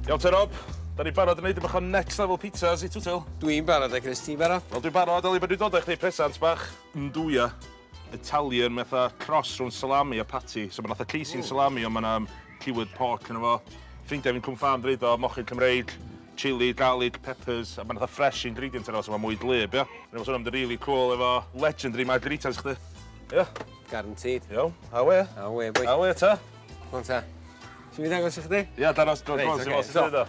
Iawn te Rob, da ni barod i neud bach o next level pizzas i Twtil. Dwi'n barod e Chris, ti'n barod? Wel dwi'n barod, Eli, be dwi'n dod â chdi presant bach nduja Italian metha cross rhwng salami a patty. So mae'n fatha casing salami ond mae'n cured pork yno fo. Ffrindiau fi'n Cwm Farm dreud o, mochyn Cymreig, chili, garlic, peppers, a mae'n fatha fresh ingredient yno, so mae'n mwy glib, ia. Mae'n sôn am dy really cool efo legendary margaritas chdi. Ia. Guaranteed. Iawn, awe. Awe, boi. Awe ta. Go on ta. Ti'n mynd ddangos i chdi? Ia, danos, go on, go on, okay. so,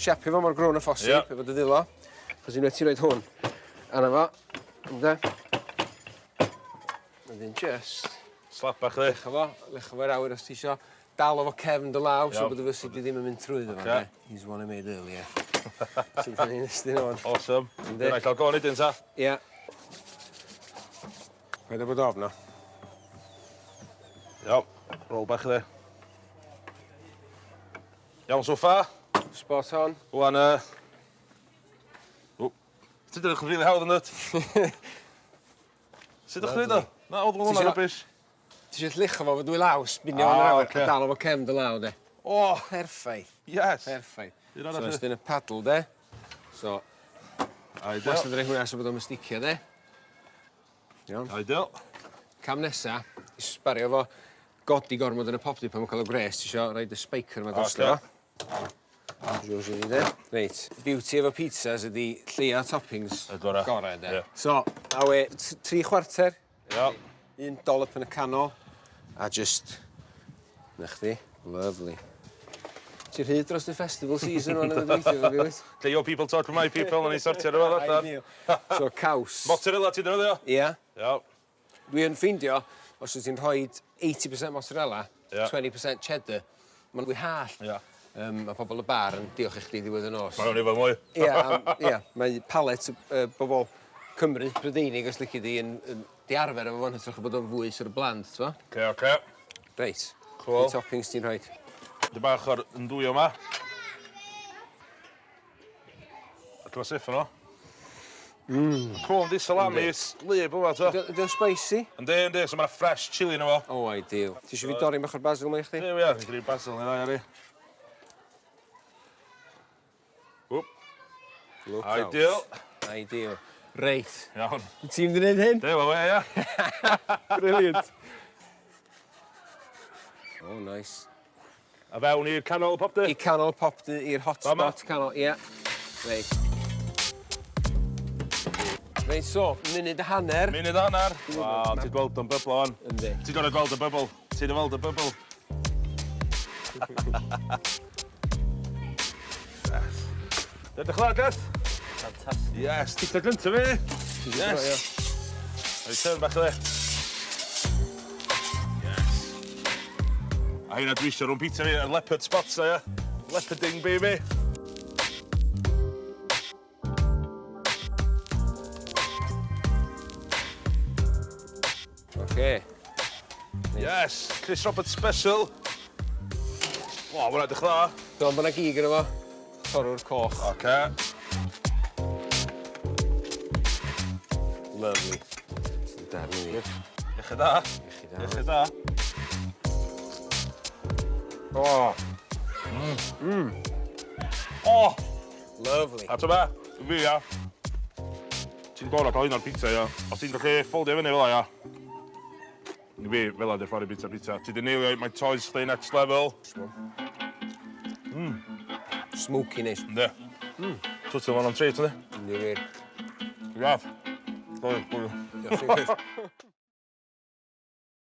Siapio fo mor grown a phosib, yeah. efo dy ddwylo. Chos unwaith ti'n rhoi hwn, arno fo, ynde? Wedyn just... Slap bach ddi. Lecha fo, lecha fo i'r awyr os ti isio. Dal o fo cefn dy law, so bod y fysi di ddim yn mynd trwyddo fo. Okay. He's one I made earlier. So dyn ni'n ystyn o'n. Awesome. Yndi. Dyna cael go nidyn ta. Ia. Paid â bod ofn o. Iawn, roll bach ddi. Iawn so far. Spot on. Wan, O. Ti'n edrych yn rili hawdd yn dwyt? Sut ydych chi'n neud o? Na, oedd hwnna'n rubbish. Ti eisiau llucho fo fo dwy law, sbinio fo'n yr awyr, a dal o fo cefn dy law, de. O! Perffaith. Yes! Perffaith. So, ystyn y paddle, de. So, Ideal. Wastad yn rhoi hwnna so bod o'm yn sticio, de. Iawn. Ideal. Cam nesa, i sbario fo godi gormod yn y popty pan mae'n cael y gwres, ti isio roid y spiker yma drosto fo. Jwrs i ni de. Reit, beauty efo pizzas ydi lleia toppings. Y gora. Gora, de. Ie. So, awe, 3/4. Iawn. Un dollop yn y canol, a just, 'na chdi, lovely. Ti'n rhydd dros y festival season rwan yn y gweithio efo fi, wyt? Lle your people talk to my people, nawn ni sortio rhywbeth allan. Ideal. So, caws. Mozzarella ti'n defnyddio? Ia. Iawn. Dwi yn ffeindio, os wyt ti'n rhoi 80% mozzarella, Ia. 20% cheddar, mae'n fwy hallt. Ia. Mae pobl y bar yn diolch i chdi ddiwedd y nos. Mae nhw'n efo mwy. Ia, ia, mae palet bobl Cymru, Prydeinig, os lici di, yn, yn di arfer efo fo'n hytrach o bod o'n fwy sort of bland, t'mo'? Oce, oce. Reit. Cool. Be toppings ti'n rhoid? Dipyn bach o'r nduja 'ma. A dyma syff yno. Cool, yndi, salamis, wlyb yma, t'o'? Ydy o'n spicy? Yndi, yndi, so ma' 'na fresh chili yno fo. Oh, ideal. Ti isio fi dorri bach o'r basil 'ma i chdi? Duw ia, fi'n credu basil neu ddau ari. Wp. Look out. Ideal. Ideal. Reit. Iawn. Wyt ti'n mynd i neud hyn? Dew awe, ia. Brilliant. Oh, nice. A fewn i'r canol popty? I canol popty, i'r hot Fama? spot canol, ie. Reit. Reit, so, munud a hanner. Munud a hanner. Waw, ti'n gweld o'n byblo wan. Yndi. Ti'n gorau gweld y bubble. Ti'n gweld y bubble. Yes. Edrych dda, Geth? Fantastic. Yes, TikTok gyntaf fi. Yes. Rhaid turn bach o dde. Yes. A hynna dwi eisiau rhwng pizza fi, y leopard spots na, ia. Leoparding, baby. Oce. Yes, Chris Roberts special. Wa, ma' hwnna edrych dda. Dwi'n bod 'na gig yno fo. Torrwr coch. Oce. Lovely. Darn i fi. Iechyd da. Iechyd da. Iechyd da. O! O! Lovely. A t'o' be'? Fi ia. Ti'n gor'o' ca'l un o'r pizza ia. Os ti'n gallu ffoldio fyny fel 'a ia. I fi, fel 'a 'di'r ffordd i bita pizza. Ti 'di neilio my toes chdi next level. Smoky neis. Yndi. Twtio fo'n am treat yndi? Yndi wir. Iaff. Sori, sori. Diolch i chi.